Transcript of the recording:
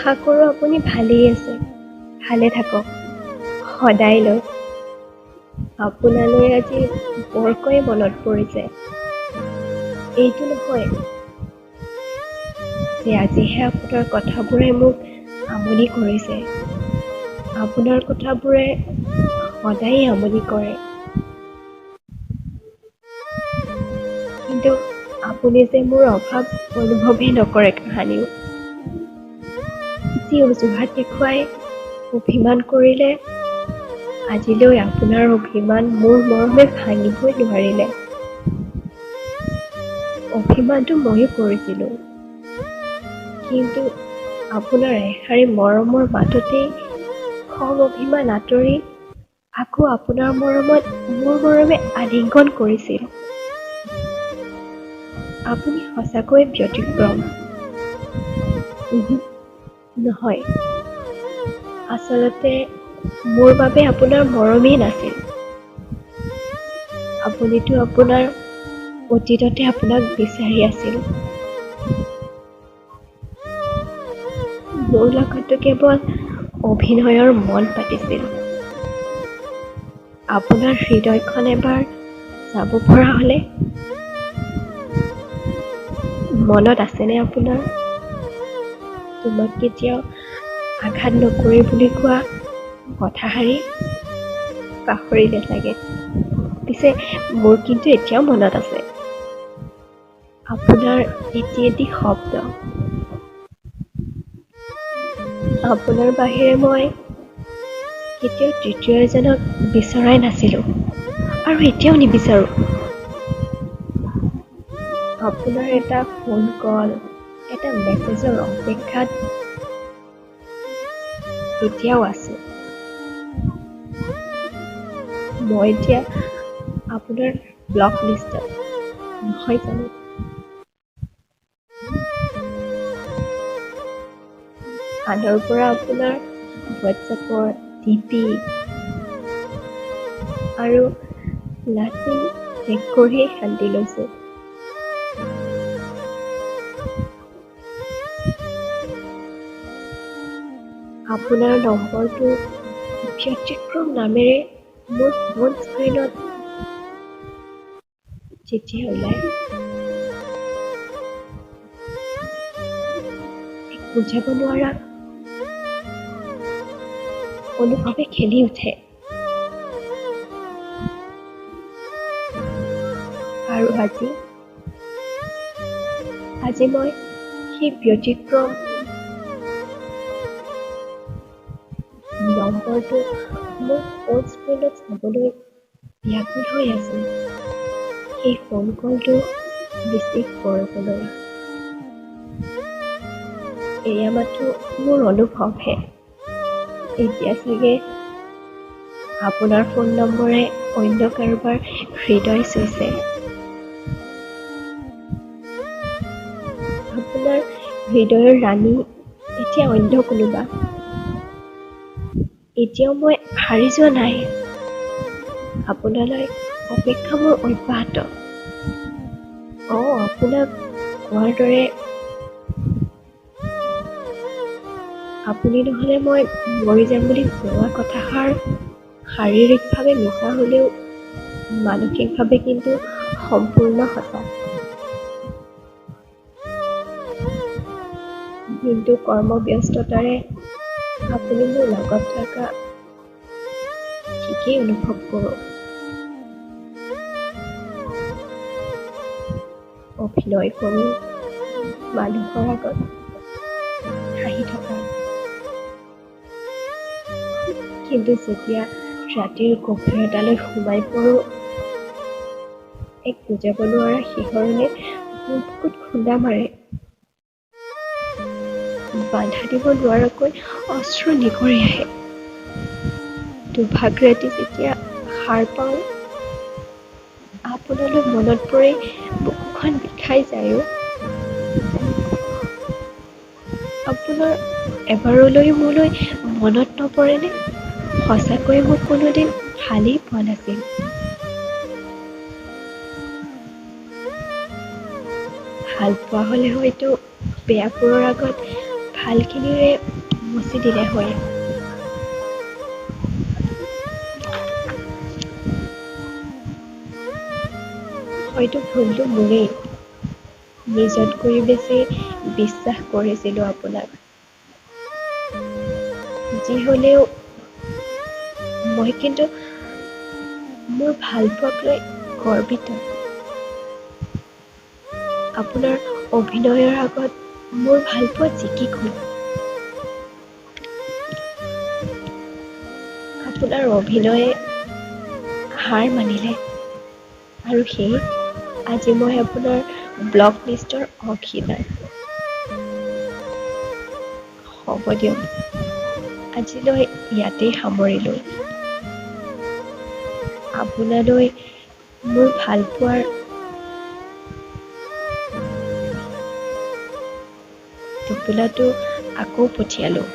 আশা কৰোঁ আপুনি ভালেই আছে, ভালে থাকক সদায় লৈ। আপোনালৈ আজি বৰকৈ মনত পৰিছে। এইটো নহয় যে আজিহে আপোনাৰ কথাবোৰে মোক আমনি কৰিছে, আপোনাৰ কথাবোৰে সদায়ে আমনি কৰে। কিন্তু আপুনি যে মোৰ অভাৱ অনুভৱেই নকৰে কাহানিও। যি অজুহাত দেখুৱাই অভিমান কৰিলে, আজিলৈ আপোনাৰ অভিমান মোৰ মৰমে ভাঙিবই নোৱাৰিলে। অভিমানটো ময়ো কৰিছিলোঁ, কিন্তু আপোনাৰ এষাৰি মৰমৰ মাততেই খং অভিমান আঁতৰি আকৌ আপোনাৰ মৰমত মোৰ মৰমে আলিংগন কৰিছিল। আপুনি সঁচাকৈয়ে ব্যতিক্ৰম। নহয়, আচলতে মোৰ বাবে আপোনাৰ মৰমেই নাছিল। আপুনিতো আপোনাৰ অতীততে আপোনাক বিচাৰি আছিল। মোৰ লগততো কেৱল অভিনয়ৰ মন পাতিছিল। আপোনাৰ হৃদয়খন এবাৰ চাব পৰা হ'লে। মনত আছেনে আপোনাৰ, তোমাক কেতিয়াও আঘাত নকৰি বুলি কোৱা কথাষাৰি? পাহৰিলে চাগে। পিছে মোৰ কিন্তু এতিয়াও মনত আছে আপোনাৰ এটি এটি শব্দ। আপোনাৰ বাহিৰে মই কেতিয়াও তৃতীয় এজনক বিচৰাই নাছিলোঁ আৰু এতিয়াও নিবিচাৰোঁ। আপোনাৰ এটা ফোন কল, এটা মেছেজৰ অপেক্ষাত এতিয়াও আছোঁ। মই এতিয়া আপোনাৰ ব্লক লিষ্টত নহয় জানো? আনৰ পৰা আপোনাৰ হোৱাটছএপৰ ডি পি আৰু লাচিন চেক কৰিয়েই শান্তি লৈছোঁ। আপোনাৰ নম্বৰটো ব্যতিক্ৰম নামেৰে মোৰ ফোন স্ক্ৰীণত যেতিয়া ওলায়, এক বুজাব নোৱাৰা অনুভৱে খেলি উঠে। আৰু আজি আজি মই সেই ব্যতিক্ৰম নম্বৰটো মোৰ ফোন স্ক্ৰীণত চাবলৈ ব্যাকুল হৈ আছোঁ, সেই ফোন কলটো ৰিচিভ কৰিবলৈ। এয়া মাথো মোৰ অনুভৱহে। এতিয়া চাগে আপোনাৰ ফোন নম্বৰে অন্য কাৰোবাৰ হৃদয় চুইছে। আপোনাৰ হৃদয়ৰ ৰাণী এতিয়া অন্য কোনোবা। এতিয়াও মই হাৰি যোৱা নাই। আপোনালৈ অপেক্ষা মোৰ অব্যাহত। আপোনাক কোৱাৰ দৰে আপুনি নহ'লে মই মৰি যাম বুলি কোৱা কথাষাৰ শাৰীৰিকভাৱে মিছা হ'লেও মানসিকভাৱে কিন্তু সম্পূৰ্ণ সঁচা। দিনটো কৰ্মব্যস্ততাৰে আপুনি মোৰ লগত থকা ঠিকেই অনুভৱ কৰোঁ। অভিনয় কৰোঁ মানুহৰ আগত হাঁহি থকা, কিন্তু যেতিয়া ৰাতিৰ গভীৰতালৈ সোমাই পৰোঁ, এক বুজাব নোৱাৰা শিহৰণে মোৰ বুকুত খুন্দা মাৰে। বাধা দিব নোৱাৰাকৈ অশ্ৰু নিগৰি আহে। দুভাগ ৰাতি যেতিয়া সাৰ পাওঁ, আপোনালৈ মনত পৰি বুকুখন বিষাই যায়। আপোনাৰ এবাৰলৈও মোলৈ মনত নপৰেনে? সঁচাকৈয়ে মোক কোনোদিন ভালেই পোৱা নাছিল। ভাল পোৱা হ'লে হয়তো বেয়াবোৰৰ আগত ভালখিনিৰে মচি দিলে হয়। হয়তো ভুলটো মোৰেই, নিজতকৈ বেছি বিশ্বাস কৰিছিলোঁ আপোনাক। যি হ'লেও মই কিন্তু মোৰ ভালপোৱাক লৈ গৰ্বিত। আপোনাৰ অভিনয়ৰ আগত মোৰ ভালপোৱা জিকি গ'ল। আপোনাৰ অভিনয়ে হাৰ মানিলে আৰু সেয়ে আজি মই আপোনাৰ ব্লক লিষ্টৰ অংশীদাৰ। হ'ব দিয়ক, আজিলৈ ইয়াতেই সামৰিলোঁ। আপোনালৈ মোৰ ভালপোৱাৰ টোপোলাটো আকৌ পঠিয়ালোঁ।